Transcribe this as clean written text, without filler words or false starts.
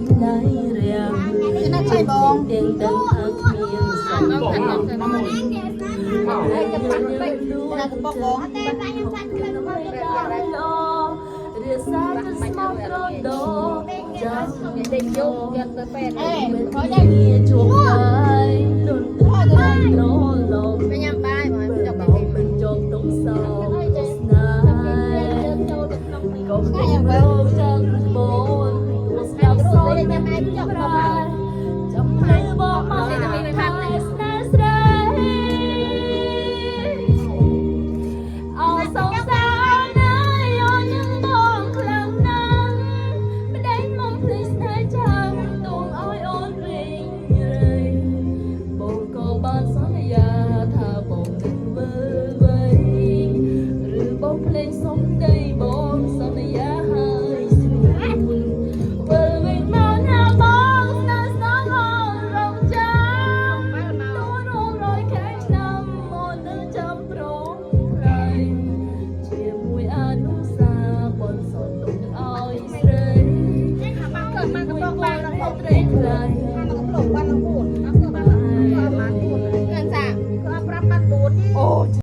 ថ្ងៃរាំង ណាឆៃបង ទាំងដឹងថាគ្មានសង្ បង ឃា ណាកប៉ុកបង រាសាទៅស្មោះត្រដចាំ ដេកយំយកទៅពេទ្យ អេ មិន ខយ ជាជួបកាយទុនត្រឡំ ទៅញ៉ាំបាយមកចុក បោមិនចងទុំសោស្នេហ៍ ចូលទៅក្នុងនេះ កុំរងចាំបនទួស្ដាប់សូនមិនប្រែចាំភ្លឺបមកថែស្នេហ៍ស្រីអោសងសាណាយនឹងបងខ្លាំងណាស់ប្តេញមកភ្លឺស្នេហ៍ចាំដងឲ្យអូនវិញរៃបងក៏បានសន្យាថាបងនឹងវើវិញឬបងភ្លេងសុំដីបងសន្យាហើយស្នួនវិលវិញមកណាបងស្នេហ៍ស្នងអូនរងចាំ ទូរងរយខែឆ្នាំមកនៅចាំប្រងថ្លៃជាមួយអនុសាបនសនទុំនឹងឲ្យស្រី មកកប៉ុកបានដល់ ត្រីថ្លៃ មកកប៉ុកបានដល់ពូ